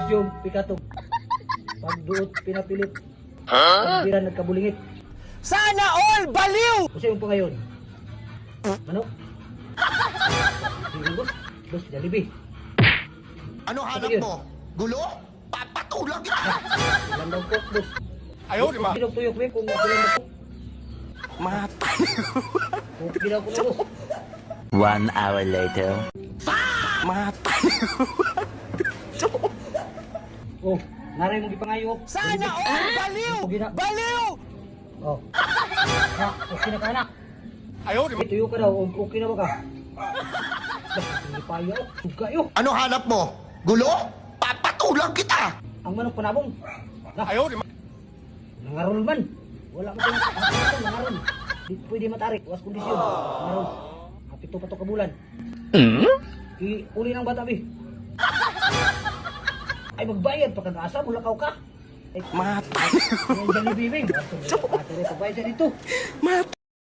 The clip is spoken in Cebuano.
Mushroom, pikatog. Pagduot, pinapilit. Pagbira, nagkabulingit. Sana all baliw! Kasi yung pangayon. Manok. Sige, boss. Boss, Jollibee. Ano hanap Yun. mo? Gulo? Papatulang kita! Ilan daw coke, boss? Ayaw, di ba? Bilog tuyok, be, kung ako lang mag-coke. Matay. Coke, ginaw ko na, boss. One hour later. Matay. Oh, naray mong gipangayo. Sana all baliw! Okay na. Baliw! Oh. Ha, okay na ka na. Ayaw, di ba? Ay, tuyo ka daw. Okay na ba ka? Basta, hindi pa ayaw. Suga yo. Ano hanap mo? Gulo? Papatulang kita! Ang manok panabong. Na, Ayaw, di ba? nangarol man. Wala mo kung nangarol. Di pwede matarik. Was kondisyon. Nangarol. Kapito pa to kabulan. Iuli ng bata, bi. Ay, magbayad pa kag asa. Mulakaw ka. Ay, Matay. yan dyan ni Bibing. Ate, pagbayad siya dito. Matay.